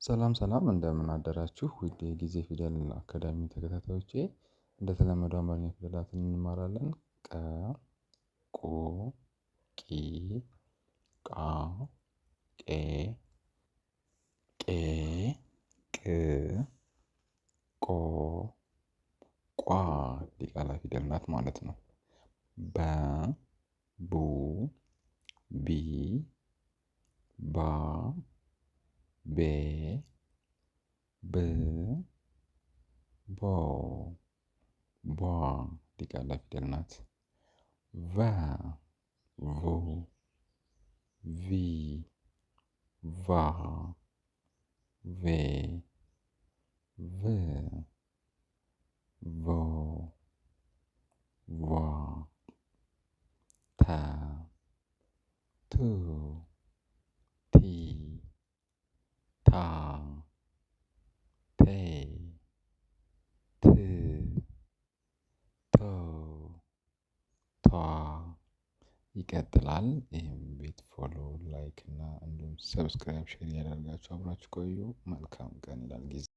ሰላም ሰላም እንደምን አደራችሁ ውድ የጊዜ ፊደል አካዳሚ ተከታታዮቼ፣ እንደተለመደው አማርኛ ፊደላትን እንማራለን። ቀ፣ ቁ፣ ቂ፣ ቃ፣ ቄ፣ ቄ፣ ቅ፣ ቆ፣ ቋ ዲቃላ ፊደል ናት ማለት ነው። በ፣ ቡ፣ ቢ፣ ባ፣ ቤ፣ ብ፣ ቦ፣ ቧ ዲቃላ ፊደል ናት። ቨ፣ ቮ፣ ቪ፣ ቫ፣ ቬ፣ ቭ፣ ቮ፣ ቫ። ተ፣ ቱ፣ ቲ፣ ታ፣ ቴ፣ ት፣ ቶ፣ ቷ። ይቀጥላል። ይህም ቤት follow፣ like እና እንዲሁም subscribe፣ share እያደረጋችሁ አብራችሁ ቆዩ። መልካም ቀን ይላል ጊዜ።